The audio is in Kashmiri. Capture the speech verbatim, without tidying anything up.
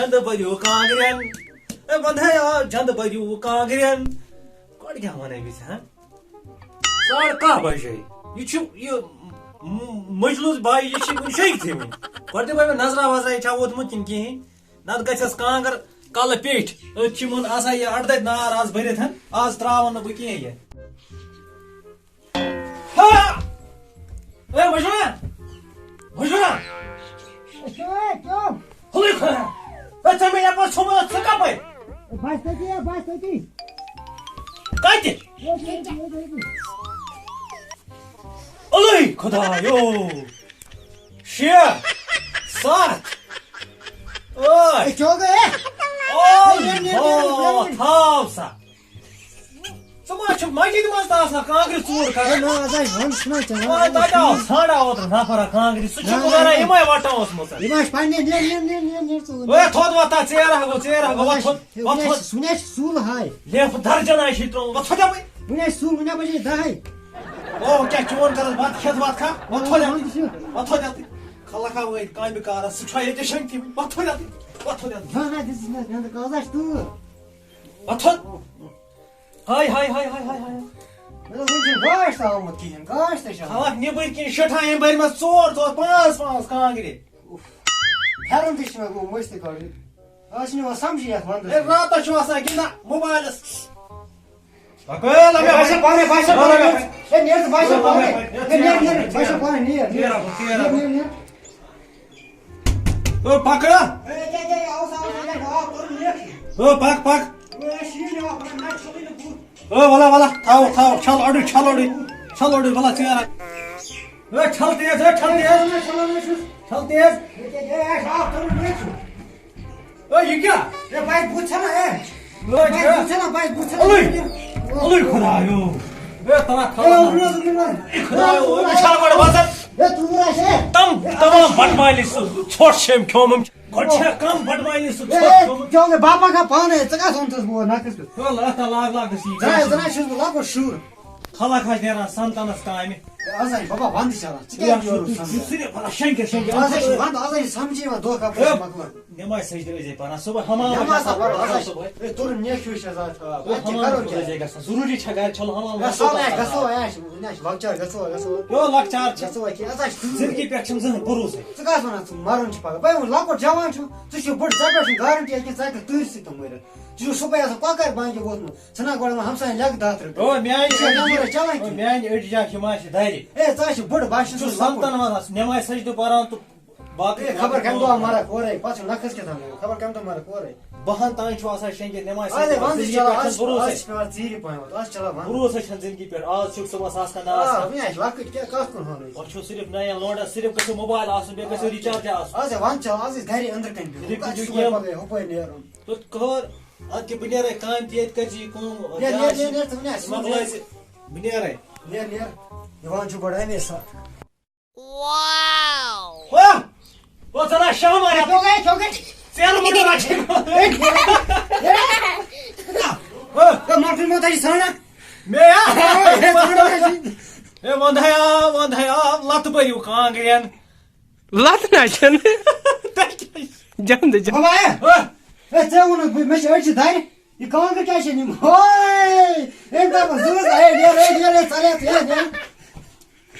جنٛدٕ بٔرِو کانٛگرٮ۪ن۔ اے، وَنہٕ ہے آ، جنٛدٕ بٔرِو کانٛگرٮ۪ن۔ گۄڈٕ کیٛاہ وَنَے بہٕ ژےٚ، ہہ؟ ساڑٕ کاہ بجے۔ یہِ چھُ، یہِ م-، مجلس باے، یہِ چھِ وُنہِ شیٚیہِ تہِ وُنہِ۔ گۄڈٕ دِمَے مےٚ نظرا وظرا، یہِ چھا ووتمُت کِنہٕ کِہیٖنۍ۔ نَتہٕ گژھٮ۪س کانٛگٕر کَلہٕ پیٚٹھۍ۔ أتھۍ چھِ یِمَن آسان یہِ اَڑٕ دَتہِ نار آز بٔرِتھ، ہہ؟ آز ترٛاوَن نہٕ بہٕ کِہیٖنۍ یہِ۔ ہا! اے، وٕچھو نا؟ وٕچھو نا؟ اے، کیٛاہ، اے، کیٛاہ؟ ہُلٕے خۄدا! اے، ژےٚ مےٚ یَپٲرۍ ژھُنمُت، ژٕ کَپٲرۍ؟ اے، بَس تٔتی، اے، بَس تٔتی۔ کَتہِ؟ اے، اے، اے، اے، اے۔ اُلٕے خۄدایو! شےٚ، سَتھ، ٲٹھ۔ اے، کیٛاہ گوٚو، اے؟ اوے، اے، نیر، نیر، نیر، نیر، نیر۔ تھاو سا۔ ژٕ ما چھُکھ مسجدِ منٛز تہِ آسان کانٛگرِ ژوٗر کران؟ ہے، نہ، اَز آے وَنٛدٕ چھُنہ ژےٚ وَنان۔ آ، تَتہِ آو ژھانٛڈا اوترٕ نفرا کانٛگرِ، سُہ چھُ نہ، گُزاران نہ۔ یِمَے وَٹان اوسمُت۔ یِم آسہِ پنٛنہِ، نیر، نیر، نیر، نیر، نیر ژٕ۔ ہے، تھوٚد وۄتھ تَتھ، ژیر ہا گوٚو، ژیر ہا گوٚو، وۄتھ تھوٚد، وۄتھ تھوٚد۔ وٕنہِ آسہِ سُل ہاے۔ لیفہٕ درجن آے چھِ ترٛوومُت، وۄتھ تھوٚد یَپٲرۍ۔ وٕنہِ آسہِ سُل، وٕنہِ بجے دَہَے۔ او، کیٛاہ چون کَرَس بَتہٕ کھٮ۪تھ وَتھ کھا؟ وۄتھ تھوٚد یَپٲرۍ۔ وَتھ تھوٚد یَپٲرۍ۔ خلق ہا وٲتۍ کامہِ کارَس، سُہ چھا ییٚتہِ شنٛگتھٕے؟ وۄتھ تھوٚد یَپٲرۍ۔ وۄتھ تھوٚد یَپٲرۍ۔ نہ، نہ، دِژٕس نہ، نہ، کاغذ چھِ تۭر۔ وۄتھ تھوٚد۔ ہاے، ہاے، ہاے، ہاے، ہاے، ہاے۔ مےٚ دوٚپ، وٕنہِ چھُنہٕ گاش تہِ آمُت کِہیٖنۍ، گاش تہِ چھَنہٕ۔ خلق نیٚبٕرۍ کِنۍ شِٹھایَن بٔرمَژٕ ژور ژور، پانٛژھ پانٛژھ کانٛگرِ۔ اُف۔ پھٮ۪رُن تہِ چھُ مےٚ گوٚو مٔشتٕے کَڑُن۔ آز چھُنہٕ یِوان سَمجھی یَتھ وَنٛدَس ہے، منٛز۔ راتَس چھُ آسان گِنٛدان موبایلَس۔ پَکھ، ہے، لَگا ہے، باسیو پانے، باسیو پانے۔ ہے، نیر ژٕ، باسیو پانے۔ ہے، نیر، نیر، باسیو پانے، نیر، نیر۔ نیر، نیر، نیر۔ او، پَکھ۔ ہے، کیٛاہ، کیٛاہ، آو سا، آو سا، آو، کوٚرُن لیٹ۔ او، پَکھ، پَکھ۔ ہے، شیٖن یِوان، پَکھ، نَتہٕ چھُنہٕ یہِ بُتھ۔ او، وَلا، وَلا، تھاو، تھاو، چھَل اَڑُے، چھَل اَڑُے، چھَل اَڑُے، وَلا، ژیر۔ او، چھَل تیز، او، چھَل تیز۔ ہے، چھَل، چھَل، چھَل۔ چھَل تیز۔ ہے، کیٛاہ، کیٛاہ، ہے، آو، کوٚرُن لیٹ چھُ۔ اے، یہِ کیٛاہ؟ اے، بھائی، بُتھ چھَنا، اے؟ اے، بھائی، کیٛاہ؟ بُتھ چھَنا، بھائی، بُتھ چھَنا؟ اُلُے، اُلُے خۄدایو۔ اے، ترٛا اے، کھلہٕ۔ اُلُے، اُلُے، اُلُے۔ اے، خۄدایو، اُلُے، اے، وٕچھ ہا گۄڈٕ وَزَن۔ اے، ژوٗر آسہِ، اے۔ تَم اے، تَمام اَتھ چھِ بَٹہٕ مالِس سُہ ژھۄٹھ چھِ أمۍ کھیوٚمُت۔ گۄڈٕ چھا کَم بَٹہٕ مالِس سُہ اے، ژھۄٹھ اے، کھیوٚمُت؟ چونٛگہٕ باپا کا پانہٕ، ژٕ کَتھ ووٚنتھَس بہٕ نَکھَس پٮ۪ٹھ؟ ہے، لَتھ ہا لاگ، لاگ، گژھِ یہِ۔ زَنان، زَنان چھُس بہٕ لۄکُٹ شُر۔ خلق حظ نیران سنتنس کامہِ۔ اے، از ہے بابا ونٛدٕ چلان، ژٕ کیٛازِ یورُک سمجھان؟ صرف بنان شنٛگہِ شنٛگہِ۔ از ہے چھُ ونٛدٕ، از ہے چھُ سمجھی یِوان دۄہ کَپٲرۍ چھُ مۄکلان۔ نٮ۪مازِ سجدٕ ٲسۍ زِ پران صُبحٲے، حمام نٮ۪ماز ٲسۍ ہا پَرُن، آسان از ہے، صُبحٲے۔ اے، تُرُن نیٚچوٗ چھُ از آز خراب۔ اے، اَتہِ چھِ حمام کَرُن کوٚت کیٛاہ؟ ٲسۍ زِ گژھان؟ ضروٗری چھا گرِ چھَلُن حمام؟ اے، گژھو سال آسہِ، پَتہٕ گژھو، آسہِ، وٕنہِ آسہِ لۄکچار، گژھو، گژھو۔ یو لۄکچار چھِ۔ گژھو أکیٛاہ، از آسہِ تۭر۔ زندگی پٮ۪ٹھ چھُنہٕ زٕہٕنۍ بروسَے۔ ژٕ کَس وَنان، ژٕ مَرُن چھُ پَگاہ؟ بَے، وۄنۍ لۄکُٹ جوان چھُ، ژٕ چھُکھ بٔڑ، ژےٚ پٮ۪ٹھ چھُنہٕ گارنٹی کینٛہہ، ژٕ ہٮ۪کَکھ تۭرِ سۭتۍ تہِ مٔرِتھ۔ ژٕ چھُکھ صُبحٲے آسان کۄکَر بانگہِ ووٚتھمُت۔ ژھٕنان گۄڈٕ یِمَن ہمساین لیٚکہٕ دَتھ رۄپیہِ۔ او، میٛانہِ یہِ چھا أڈجہِ، نٮ۪مرٕ چَلان او، کینٛہہ؟ میٛانہِ أڈجہِ چھا ہِماشہِ دَرِ۔ اے، ژٕ ہا چھُکھ بٔڑ بَچہٕ، ژٕ چھُکھ سَنتَن لۄکُٹ۔ منٛز آس، نٮ۪مازِ سجدٕ پَران تہٕ باقٕے اے، خبر کَمہِ دۄہ مَرَکھ اورَے، پَتہٕ چھُ نَکھَس کیٛاہ تام، خبر کَمہِ دۄہ مَرَکھ اورَے۔ بَہَن تام چھُ آسان شۄنٛگِتھ، نٮ۪مازِ اَدٕ ہے، سجدٕ، وَنٛدٕ زِندگی چھِ چَلان، پٮ۪ٹھ آز چھُنہٕ چھُ، آز بروسَے۔ چھِ پٮ۪وان ژیٖرِ پَہَم وَتھ، آز چھِ چَلان وَنٛدٕ۔ بروسَے چھَنہٕ زِندگی پٮ۪ٹھ، آز چھُکھ صُبحَس آسان ناس آ، کھٮ۪تھ۔ وٕنہِ آسہِ لۄکٕٹۍ، کیٛاہ، کَتھ کُن ہٲنٕے؟ پَتہٕ چھُو صرف نَیَن لونٛڈَن، صرف گژھِ موبایل آسُن، بیٚیہِ گژھِ recharge آسُن۔ آز ہے وَنٛدٕ چَلان، آز ٲسۍ گَرِ أنٛدرٕ کَنہِ بِہِتھ، صرف کَتھ چھُ video صُبحٲے game۔ پَگہٲے ہُپٲرۍ نیرُن؟ تہٕ کٔر، اَدٕ کیٛاہ بہٕ نیرَے کامہِ تہِ ییٚتہِ کَتہِ چھِ یہِ کٲم؟ نیر، نیر، نیر، نیر، ژٕ وٕنہِ آسہِ مۄکلٲے ژٕ، بہٕ نیرَے۔ نیر، نیر، یِوان چھُ گۄڈٕ اَمے ساتہٕ۔ ہو، ہو، ژٕ نا شاہ ماریا۔ کیٛاہ گٔے، کیٛاہ گٔے؟ ژیر مُٹُن رَچھِ۔ ہے، ہے، ہے، مۄٹُن ما تۄہہِ ژھانٛڈان؟ مےٚ یا؟ ہے، ہے، ژھانٛڈان ہے چھِ۔ ہے، وَنٛدٕ ہے آو، وَنٛدٕ ہے آو، لَتہٕ بٔرِو کانٛگرٮ۪ن۔ لَتھ نہ چھَنہٕ۔ تۄہہِ کیٛاہ چھُ؟ جَنٛدٕ، جَنٛدٕ۔ بابا، ہے۔ ہہ؟ ہے، ژےٚ ووٚنُتھ بہٕ، مےٚ چھِ أڑجہِ دَرِ۔ یہِ کانٛگٕر کیٛاہ چھےٚ نِمہٕ؟ ہوے! أمۍ دَپَس، زٕ حظ، ہے، نیر، ہے، نیر، ہے، ژَلے، ہے، نیر۔